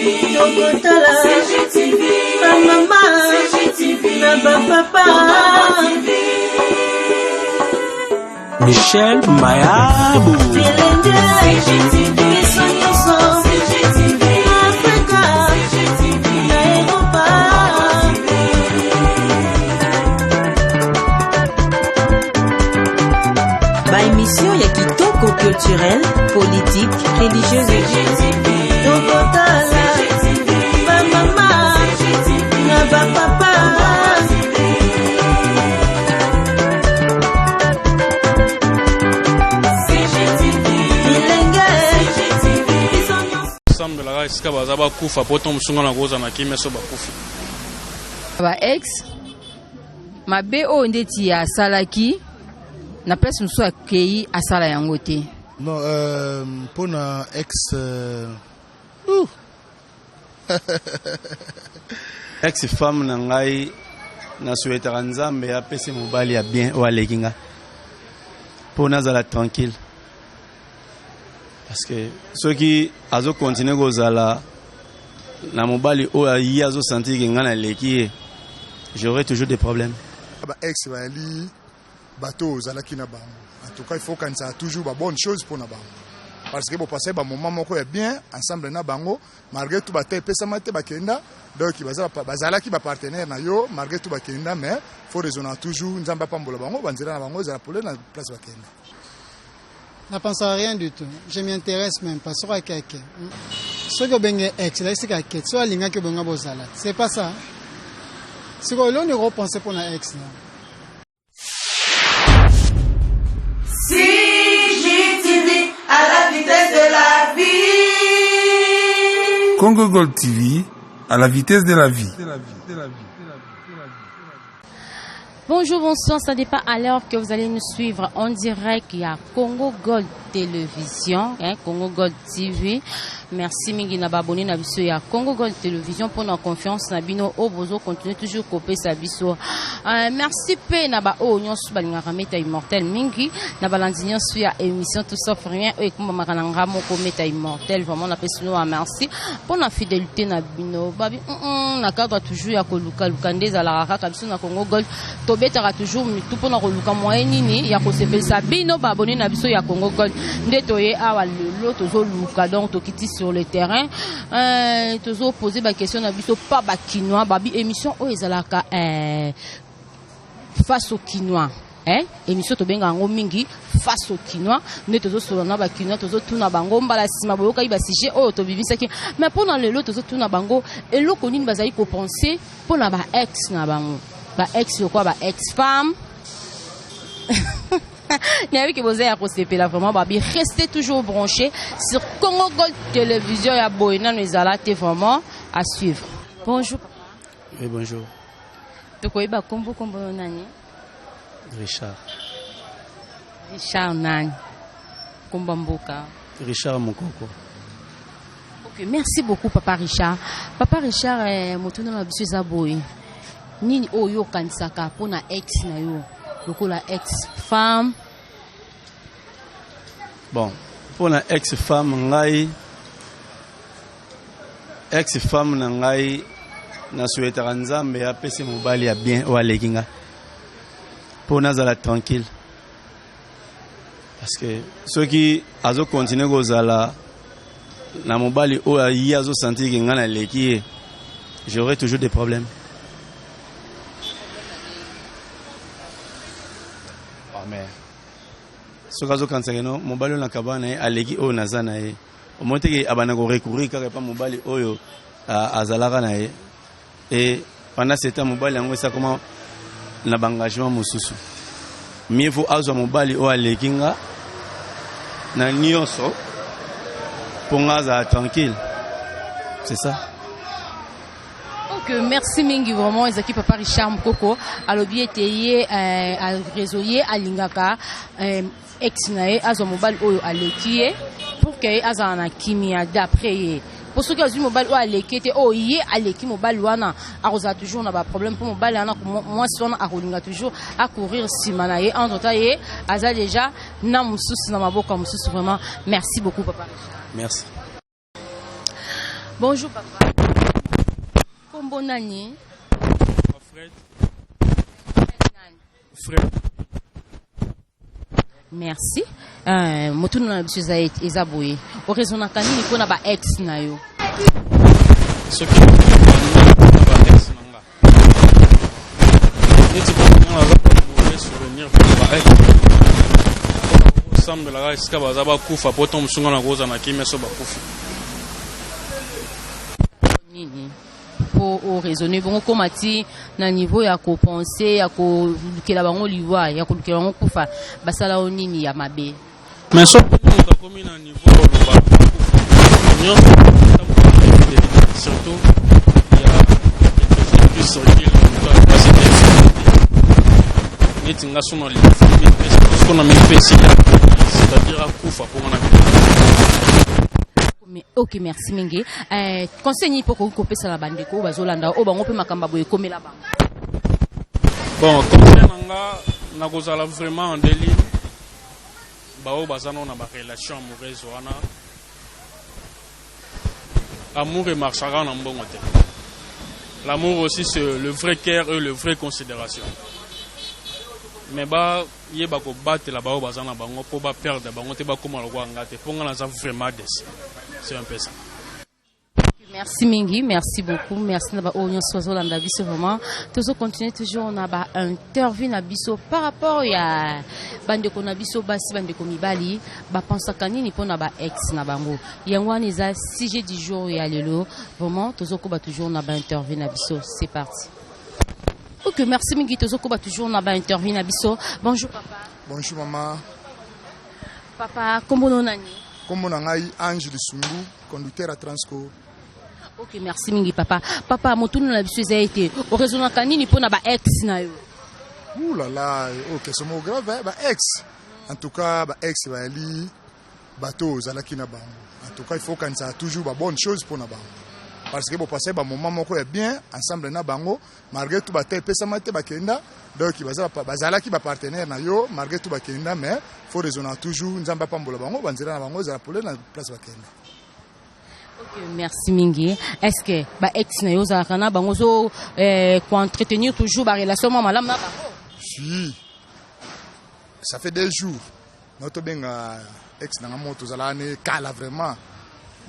Tokotala CGTV, ba mama CGTV, na ba papa Michel Mayabu. Bilenge CGTV, biso nyonso CGTV, Afrika CGTV, na Europa. Ba émission ya kitoko culturelle, politique, religieuse. Tokotala ba mama na ba papa. Bilenge biso nyonso. Sambelaka esika baza bakufa po to mosunga na kozala na kimia so bakufi. Ba ex mabe oyo ndeti asalaki na place mosusu akei asala yango te. Non, mpona ex ouh. Ex femme na ngai, nasouhaitaka Nzambe apesi mobali ya bien oyo aleki nga mpo nazala tranquille, parce que soki azocontinuer kozala na mobali oyo ye azosentir ke ngai naleki ye, j'aurai toujours des problèmes. Ba ex bayali bato oyo ozalaki na bango. En tout cas, il faut kanisaka toujours ba bonne chose mpona bango, parce que bopasai bamoment moko ya bien ensemble na bango. Malgré tout, bata epesama te, bakenda. Donc bazalaki bapartenaire na yo. Malgré tout bakenda, mais faut raisonner toujours. Nzambe apambola bango, banzela na bango ezala pole na place bakenda. Na pense à rien du tout. Je m'intéresse même pas. Soki akeke. Soki obenge ex, elakisi ake. Soki alingaki obenga bozala. C'est pas ça. Sikoyo eloni okopense mpona ex na. CGTV à la vitesse de la vie. Congo Gold TV à la vitesse de la vie. Bonjour, bonsoir, ça dépend à l'heure que vous allez nous suivre en direct. Il y a Congo Gold Télévision, hein, Congo Gold TV. Merci mingi na baboni na biso ya Congo Gold Télévision pour la confiance na bino o bozo continuer toujours kopesa biso. Merci pe na ba o nyonso balingaka Meta Immortel mingi na balandi nyonso ya émission Tout sauf rien oyo ekumbamaka na nga moko Meta Immortel. Vraiment napesi bino ba merci pour la fidélité na bino. Babi na cadre toujours ya koluka luka nde ezalaka kaka biso na Congo Gold tobetaka toujours mitu mpona koluka moyen nini ya kosepelisa bino baabonnés na biso ya Congo Gold. Nde toye awa lelo, tozoluka, donc tokiti sur le terrain, tozopose baquestion na biso pa bakinois. Babi émission oyo ezalaka face au Kinois, eh? Émission tobenga yango mingi face au Kinois. Nde tozosolola na bakinois, tozotuna bango. Mbala nsima boyokaki basujet oyo tobimisaki, mais mpona lelo tozotuna bango eloko nini bazali kopense mpona ba ex na bango, ba ex lokola ba ex femme. Nayebi ke boza ya kosepela vraiment. Babi restez toujours branché sur Congo Gold Télévision. Ya boye nano ezala te. Vraiment à suivre. Bonjour. Oui, bonjour. Tokoyeba kombo yo nani? Richard. Richard nani? Komba mboka? Richard Mokoko. Ok, merci beaucoup, papa Richard. Papa Richard, motuna na biso eza boye: nini oyo okanisaka mpona ex na yo lokola ex femme? Bon, mpona ex femme ngai, ex femme na ngai, nasouhaitaka Nzambe apesi mobali ya bien oyo aleki nga mpo nazala tranquille, parce que soki azocontinuer kozala na mobali oyo ye azosentir ke ngai naleki ye, j'aurai toujours des problèmes. Ah, mais soki azokanisa keno mobali oyo nakaba na ye aleki oyo naza na ye, omoni teke abanda korecourir kaka epa mobali oyo azalaka na ye. Et pendant ce temps, mobali yango esakoma na baengagement mosusu. Mieux vaut azwa mobali oyo aleki nga na nyonso mpo nga azala tranquille, c'est ça. Ok, merci mingi vraiment. Ezaki papa Richard Mokoko. Alobi ete ye arezo ye alingaka ex na ye azwa mobali oyo aleki ye pour ke ye azala na kimia. D'après ye, po soki azwi mobali oyo aleki te, oyo ye aleki, mobali wana akozala toujours na baproblème, mpo mobali wana, mwasi wana akolinga toujours acourir nsima na ye. Entre temps ye aza déjà na mosusu na maboko ya mosusu. Vraiment merci beaucoup, papa Richard. Merci. Bonjour papa. Kombo nani? Fred. Fred. Merci. Motuna na biso eza boye. Oraisonnaka nini mpona ba ex na yo? Soki ba ex na nga, neti nga naza mauvais souvenir mpona ba ex, osambelaka esika baza bakufa po to mosunga na kozala na kimia so bakufi. Nini mpo oraisonne bongo, koma ti na niveau ya kopense ya kolukela bango liwa, ya kolukela bango kufa? Basala yo nini ya mabe? Mais soki moto akomi na niveau oloba bakufa nyonso, surtout ya quelque circule, moto apasi te. Neti nga so soko na mipesi, c'est-à-dire akufa mpo nga na Ok, merci mingi. Conseil nini mpo koki kopesa na bandeko oyo bazolanda, oyo bango mpe makambo boye ekomela bango? Bon, conseil na nga, nakozala vraiment en deli baoyo baza nano na barelation amoureuse wana. Amour emarchaka na mbongo te. L'amour aussi, c'est le vrai cœur et le vrai considération, mais bayeba kobatela baoyo baza na bango mpo baperdre bango te, bakóma lokola nga te, mpo nga naza vraiment déçu. C'est un peu ça. Merci mingi, merci beaucoup, merci na ba oyo nyonso bazolanda biso. Vraiment, tozo continuer toujours na ba interview na biso par rapport ya bandeko na biso basi, bandeko mibali bapensaka nini mpona ba ex na bango. Yango wana eza sujet du jour ya lelo. Vraiment, tozokoba toujours na ba interview na biso. C'est parti. Ok, merci mingi. Tozokoba toujours na ba interview na biso. Bonjour papa. Bonjour mama. Papa, kombo no nani? Kombo na ngai Ange Lisungu, conducteur à Transco. Ok, merci mingi papa. Papa, motuna na biso eza ete oraisonnaka nini mpona ba ex na yo? Ouh là là, oh, question moko grave, hein? Ba ex. En tout cas, ba ex bayali bato ozalaki na bango. En tout cas, il faut kanisa toujours ba bonne chose mpona bango. Parce que bopasser ba moment moko ya bien ensemble na bango, malgré tout bata epesama te, bakenda. Donc baza bazalaki ba partenaire na yo, malgré tout bakenda, mais faut raisonner toujours Nzambe apambola bango, banzela na bango ezala pole na place bakenda. Ok, merci mingi. Est-ce que ba ex na yo ozalaka na bango, ozo koentretenir toujours ba relation mwa malamu na bango? Si, ça fait 2 jours na tobenga ex na nga moko, tozalaka ne kala vraiment.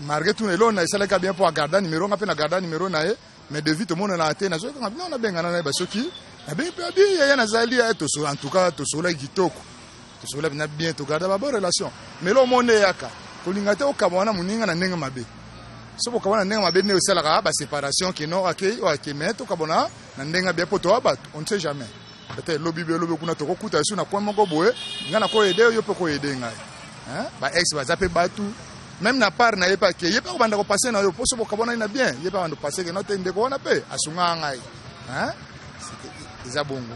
Malgré tout, eloko na esalaka bien mpo agarda numéro nga mpe na garda numéro na ye, mais de vie tomonana te. Nazokanga bino nabengana na ye, basoki nabengi mpe abi yaya nazali ye toso. En tout cas, tosolaki kitoko, tosola bina bien, togarda ba bonne relation. Mais eloko moko nde eyaka kolinga te, okaba wana moninga na ndenge mabe. So bokaba na ndenge mabe nde esalaka baséparation, keno akei oyo ake, mais tokabona na ndenge bien mpo toya bato, on ne sait jamais, peut-être lobi be lobi kuna tokokuta esu na coin moko boye, ngai nakoyede yo mpe koyede ngai. Ba ex baza mpe bato, même na part na ye mpe ake, ye mpe akobanda kopase na yo mpo so bokabonani na bien, ye mpe abanda kopase keno te, ndeko wana mpe asungaka ngai. Eza bongo.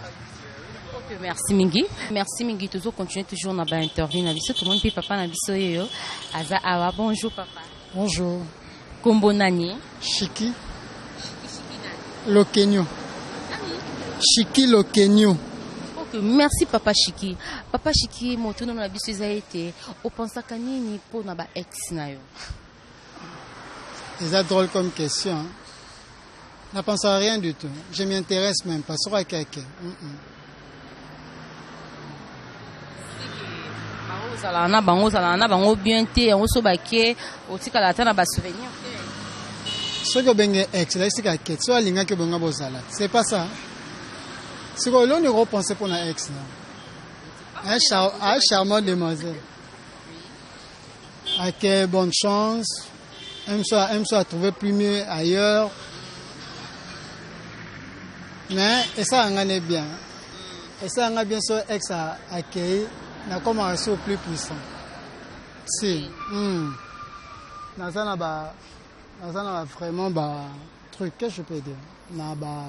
Ok, merci mingi. Merci mingi. Toujours continuer toujours na ba interview na biso. Tout le monde puis papa na biso yo. Aza awa. Bonjour papa. Bonjour. Kombo nani? Shiki. Lokenyo. Shiki Lokenyo. Ok, merci papa Shiki. Papa Shiki, motuna na biso eza ete opensaka nini mpona ba ex na yo? Eza drôle comme question, hein. Na pense à rien du tout. Je m'y intéresse même pas. Soki akeke. Ozalaka na bango, ozalaka na bango bien te, yango so bake, otikala ata na basouvenir te? Soki obenge ex, elakisi kaka so alingaki obonga bozala. C'est pas ça. Sikoyo eloni okopense mpona ex na un charmant demoiselle ake, bonne chance, aime soit à trouver plus mieux ailleurs, mais esalanga ne bien, esalanga bien. So ex akei, nakomaka so plus puissant si Naza na ba vraiment ba truc, qu'est-ce que je peux dire, na ba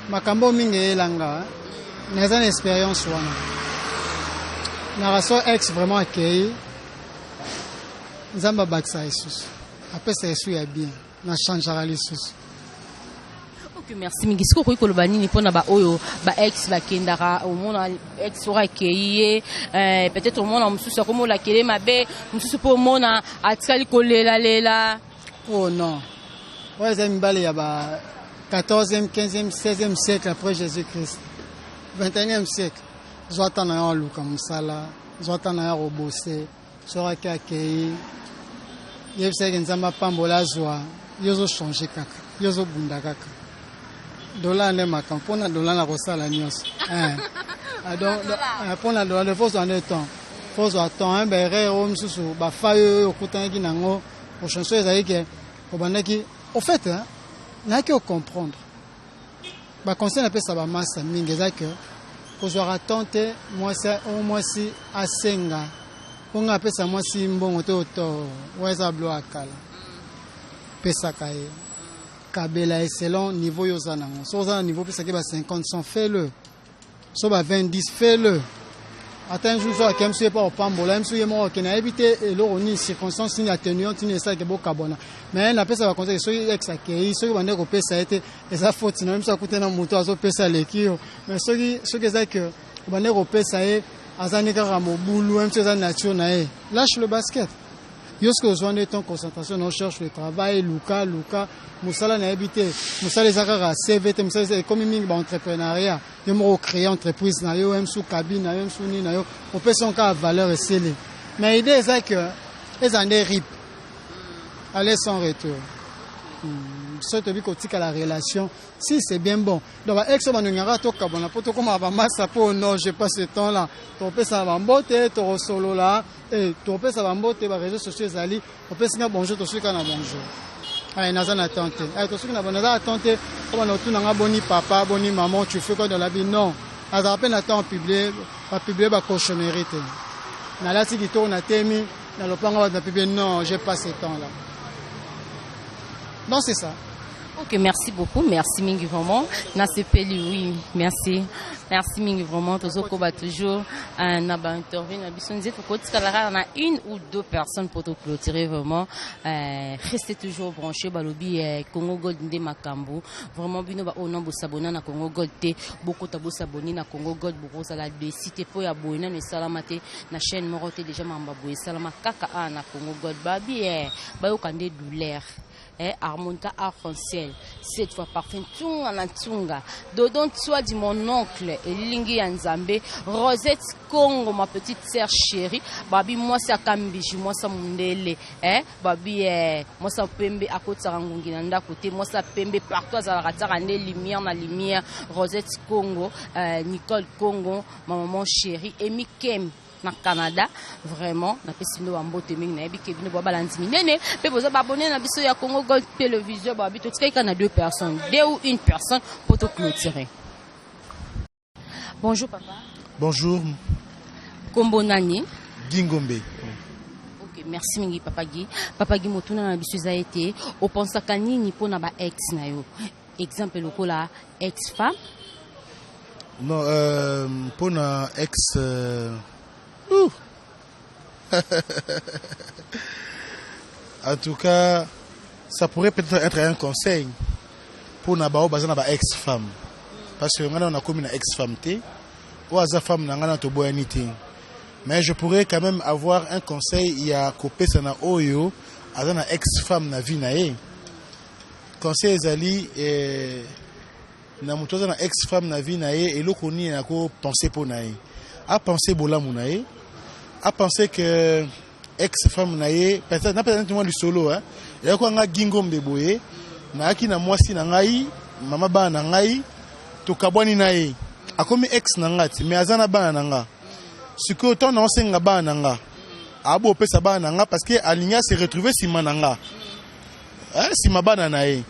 makambo mingi eyelanga. Naza na expérience wana naka so ex vraiment akei, Nzambe abakisa lisusu, apesa esu ya bien, nachangeaka lisusu. Ok, Ok, merci mingi. Sikoyo okoki koloba nini mpona baoyo baex bakendaka, omona ex oyo akei ye, peut-être omona mosusu akomolakele mabe, mosusu mpe omona atikali kolelalela? Oh non, oyo eza mibale ya ba 14e, 15e, 16e siècle après Jésus Christ. 21e siècle, zwa ta na yo, aluka mosala, zwa ta na yo kobose. Soki ake, akei, yebisaki Nzambe apambola, azwa yo. Ozochange kaka, yo ozobunda kaka dola nde makambo. Mpona dola na kosala nyonso. Donc mpona dola nde fozwa nde temps, fozwa temps. Baerreur oyo mosusu, bafai oyo okutanaki nango, ochange ezali ke obandaki. Au fait, nayaki ocomprendre baconseil napesa bamasa mingi eza ke kozwaka temps te. Mwasi oyo, mwasi asenga mpo nga apesa mwasi mbongo te, oto oyo eza blo ya kala. Pesaka ye, kabela ye selon niveau oyo oza nango. So oza na niveau opesaki ba 50, 100, fais-le. So ba 20, 10, fais-le. Ata un jour so akei mosu, ye mpo opambola ye mosu, ye moko akende, ayebi te eloko nini, circonstance nini, atténuante nini esalaki bokabwana. Mais napesa baconseil, soki ex akei, soki bande kopesa ye te, eza faute na ye. Mosu akute na moto azopesa aleki yo. Mais soki eza ke obande kopesa ye, aza nde kaka mobulu ye mosu, eza nature na ye, lâche le basket. Yo soki ozwa nde ton concentration na cherche le travail, luka, luka mosala. Nayebi te, mosala eza kaka CV te. Mosala ekomi mingi baentrepreneuriat. Yo moko ocréer entreprise na yo, msu cabine na yo, msu nini na yo, opesi yango kaka valeur, esili. Mais idée eza ke eza nde rip, aller sans retour. Soki toyebi kotikala relation, si c'est bien bon. Donc baex oyo bandongaka tokabwana mpo tokomaka bamasa mpo non, je passe ce temps là tokopesana bambote, tokosolola, tokopesa bambote. Baréseaux sociaux ezali, opesi nga bonjour, tosuki kaka na bonjour. Aye, naza na temps te. Aye, tosuki na naza na temps te. Po bana otuna nga: "Boni papa, boni maman, tu fais quoi dans la vie?" Non, azala mpe na temps publier, bapublier bacochonnerie te. Nalati kitoko, natemi na lopango, bato bapublier. Non, j'ai pas ce temps là. Donc c'est ça. Ok, merci beaucoup. Merci mingi vraiment. Nasepeli, oui. Merci. Merci mingi vraiment. Tozokoba toujours na ba interview na biso nzefu kotikala kaka na une ou deux personnes pour te clôturer vraiment. Restez toujours branchés, balobi Congo Gold nde makambo. Vraiment, bino ba ono bosabona na Congo Gold te, bokota bosaboni na Congo Gold, bokozala déçus te po ya boye nano esalama te na chaîne moko te. Déjà mamba boye esalama kaka a na Congo Gold. Babi bayoka nde douleur. Harmonica arc-en-ciel cette fois, parfum ntunga na ntunga, Dodon Tswadi, mon oncle elingi ya Nzambe, Rosette Congo, ma petite sœur chérie, babi mwasi akambiji, mwasi mondele, babi mwasi pembe akotisaka ngungi na ndako te, mwasi pembe partout azalaka tiaka nde lumière na lumière. Rosette Congo, Nicole Congo, ma maman chérie, Emi Kem na Canada. Vraiment, napesi bino bambote mingi. Nayebi ke bino boa balandi minene mpe boza baabonnés na biso ya Congo Gold Télévision. Babi totikaki kaka na deux personnes, deux ou une personne po toclôturer. Bonjour papa. Bonjour. Kombo nani? Guy Ngombe. Ok, merci mingi papa Guy. Papa Guy, motuna na biso eza ete opensaka nini mpona ba ex na yo, exemple lokola ex femme? Non, mpona ex, ouh. En tout cas, ça pourrait peut-être être un conseil mpona bao baza na ba ex femme, parce que ngai nakomi na ex femme te. Oyo aza femme na ngai na toboyani te, mais je pourrais quand même avoir un conseil ya kopesa na oyo aza na ex femme na vie na ye. Conseil ezali na moto aza na ex femme na vie na ye, eloko nini akopense mpo na ye? Apense bolamu na ye, apense que ex femme na ye, peut-être napesa neti mwa lisolo eyaki nga Gingombe boye, nayaki na mwasi na ngai, mama bana na ngai, tokabwani na ye, akomi ex na nga ti, mais aza na bana na nga. Sikoyo ntango naosenga bana na nga, abo opesa bana na nga parce que alingi ase retrouver nsima na nga, nsima bana na ye.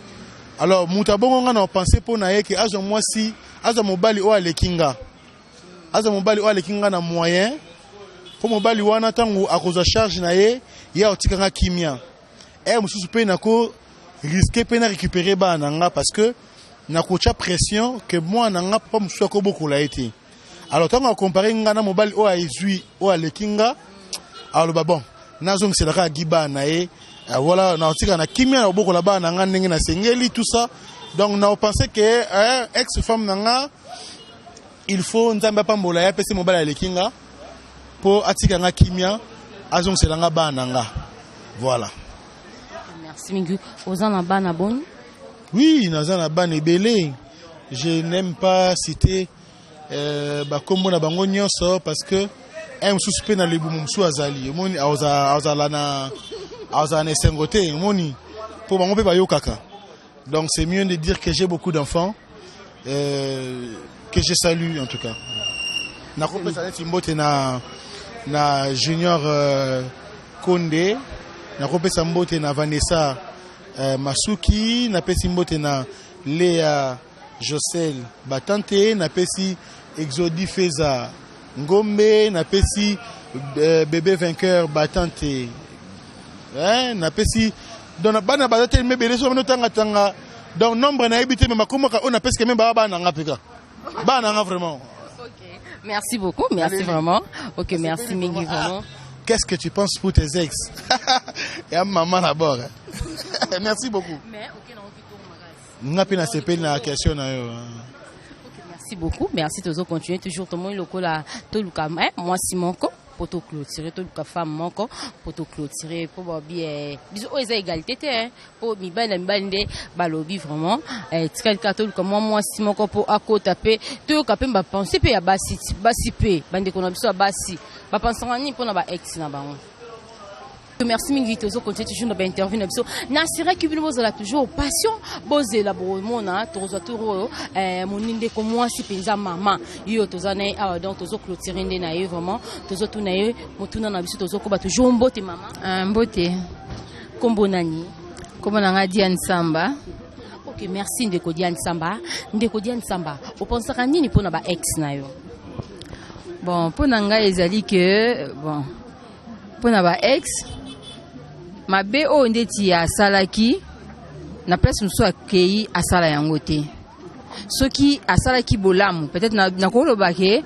Alors moto abongo nga na opense mpo na ye ke azwa mwasi, azwa mobali oyo aleki nga, azwa mobali oyo aleki nga na moyen, mpo mobali wana ntango akozwa charge na ye, ye akotikanga kimia. Ere mosusu mpe nako risque mpe na récupérer bana na nga, parce que nakotya pression ke mwana na nga, papa mosusu akobokola ye te. Alors ntango akompare nga na mobali oyo azwi oyo aleki nga, aloba: "Bon, nazongisela kaka gi bana na ye." Voilà, nakotika na kimia na kobokola bana na nga ndenge nasengeli, tout ça. Donc na opense ke eh, ex femme na nga, il faut Nzambe apambola ye, apesi mobali aleki nga mpo atika nga kimia, azongisela nga bana na nga. Voilà. Merci mingi. Oza na bana boni? Oui, naza na bana ebele. Je n'aime pas citer bakombo na bango nyonso parce que un mosusu mpe na libumu mosusu azali, omoni, azala na esengo te, omoni, mpo bango mpe bayokaka. Donc c'est mieux de dire que j'ai beaucoup d'enfants que je salue. En tout cas, nakopesa neti mbote na Junior Konde, nakopesa mbote na Vanessa Masuki, napesi mbote na Lea Josel Batante, napesi Exodi Feza Ngombe, napesi bébé vainqueur Batante, hein, napesi. Donc bana baza telema ebele. So bano tangatanga, donc nombre nayebi te, me makomaka oyo napesi keme baa bana nanga mpeka bana nanga vraiment. Merci beaucoup, merci vraiment. Ok, merci mingi vraiment. Qu'est-ce que tu penses pour tes ex? Ya maman d'abord, hein. Merci beaucoup. Mais ok, na Nga mpe nasepeli na question na yo. Merci beaucoup, merci. Tozo continuer toujours. Tomoni lokola toluka, eh, mwasi moko po toclôturer, toluka femme moko po toclôturer, po babi eh, biso oyo eza égalité te, eh, po mibali na mibali nde balobi vraiment, eh, tikali kaka toluka mwa mwasi moko po akota mpe toyoka mpe bapense mpe ya basi. Basi mpe, bandeko na biso ya basi, bapensaka nini mpona ba ex na bango? Merci mingi. Tozo continuer toujours na bainterview na biso. Nasiraki bino bozala toujours passion, bozela, bomona tokozwa tour oyo. Moni ndeko mwasi mpenza, mama yo toza na ye awa, donc tozoclôturer nde na ye vraiment, tozotuna ye motuna na biso, tozokoba toujours. Mbote mama. Mbote. Kombo nani? Kombo na nga Diane Samba. Ok, merci ndeko Diane Samba. Ndeko Diane Samba, opensaka nini mpona ba ex na yo? Bon, mpo na ngai ezali ke, bon, mpo na ba ex, mabe oyo ndeti asalaki na place mosusu, akei asala yango te. Soki asalaki bolamu, peut-être nakoloba ke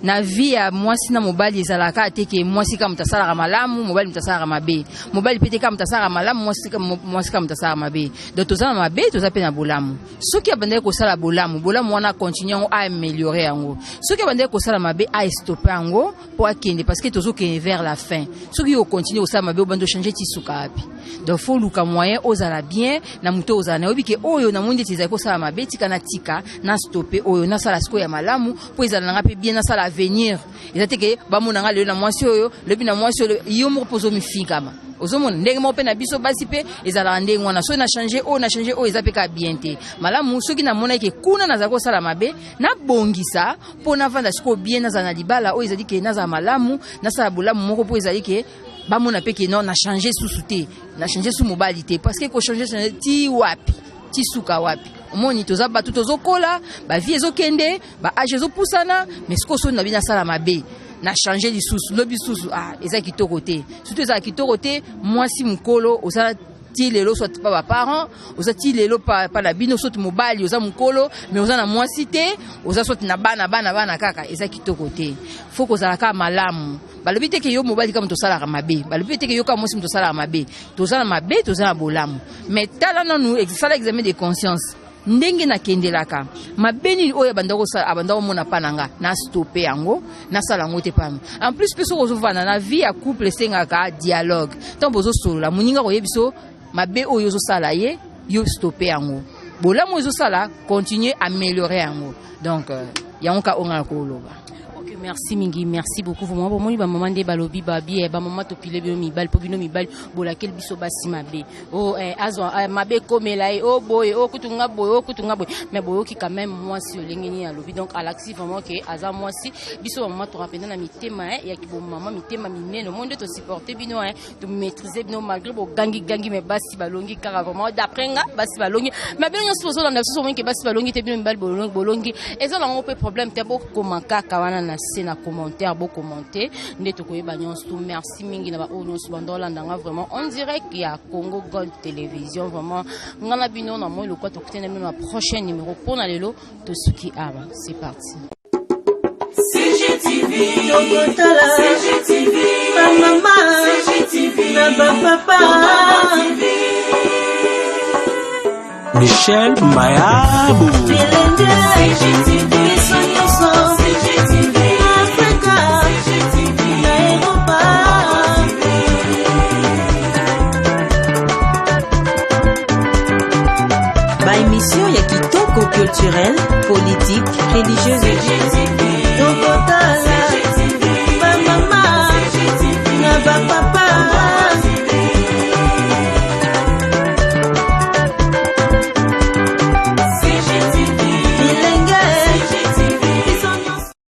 na vie ya mwasi na mobali ezalaka te ke mwasi kaka moto asalaka malamu, mobali moto asalaka mabe, mobali mpe te kaka moto asalaka malamu, mwasi kaka moto asalaka mabe. Donc toza na mabe, toza mpe na bolamu. Soki abandaki kosala bolamu, bolamu wana acontinue yango, aaméliorer yango. Soki abandaki kosala mabe, astopper yango mpo akende, parce que tozokende vers la fin. Soki ocontinue kosala mabe, obandi ochange, ti suka wapi? Donc faut luka moyen ozala bien na moto oyo ozala na. Oyebi ke oyo namoni ndeti ezali kosala mabe, tika na tika, na stopper oyo, nasala sikoyo ya malamu mpo ezala nanga mpe bien, nasala avenir. Eza te ke bamona nga lelo na mwasi oyo, lobi na mwasi oyo. Yo moko mpo ozomifikama, ozomona ndenge moko mpe na biso basi mpe ezalaka ndenge wana. Soki na change oyo, na change oyo, eza mpe kaka bien te. Malamu soki namonaki ke kuna nazali kosala mabe, nabongisa mpo navanda sikoyo bien, nazala na libala oyo ezali ke nazala malamu, nasala bolamu moko mpo ezali ke bamona mpe ke non, na change susu te, na change su mobali te, parce que kochange change ti wapi, ti suka wapi? Omoni, toza bato, tozokola, bavie ezokende, baage ezopusana. Mais sikoyo soki na bino asala mabe, na change lisusu, lobi susu, ah, eza kitoko te. Surtout ezala kitoko te, mwasi mokolo osala ti lelo, soit pa baparent, oza ti lelo pa na bino, soit mobali oza mokolo mais oza na mwasi te, oza soit na bana bana bana kaka, eza kitoko te. Faut kozala kaka malamu. Balobi te ke yo mobali kaka moto osalaka mabe, balobi te ke yo kaka mwasi moto osalaka mabe. Toza na mabe, toza na bolamu, mais tala nanu, sala examen de conscience: ndenge nakendelaka mabe nini oyo abanda kosala, abanda komona mpa na nga, na stopper yango, nasala yango te. Pamba en plus mpe soki ozovanda na vie ya couple, esengaka dialogue. Ntango bozosolola, moninga koyebi so mabe oyo ozosala ye, yo stopper yango, bolamu oyo ezosala, continue, améliorer yango. Donc yango ka oyo nga na koloba. Ok, merci mingi, merci beaucoup vraiment. Bomoni bamama nde balobi babi, bamama topile bino mibali mpo bino mibali bolakeli biso basi mabe. O eh, azwa eh, mabe ekomela ye o boye, o kutu nga boye, o kutu nga boye. Mais boyoki quand même mwasi olenge nini alobi. Donc alakisi vraiment ke aza mwasi. Biso bamama toka mpenza na mitema ya kibomama, mitema minene. Omoni nde tosupporte bino, tomaîtrise bino malgré bogangigangi, mais basi balongi kaka vraiment. D'après nga, basi balongi. Mais bino nyonso bozolanda biso, omoni ke basi balongi te, bino mibali bolongi, eza nango mpe problème te. Bokoma kaka wana na se na commentaire, bokommente nde tokoyeba nyonso tu. Merci mingi na baoyo nyonso bando olanda nga vraiment en direct ya Congo Gold Télévision. Vraiment, nga na bino na moi lokwa, tokutana bino na prochain numéro. Mpona lelo tosuki awa, c'est parti. CGTV, tokotala CGTV, bamama CGTV na bapapa. Michel Mayabo. Biso nyonso Afrika na Europa. Ba émission ya kitoko culturelle, politique, religieuse. Tokotala.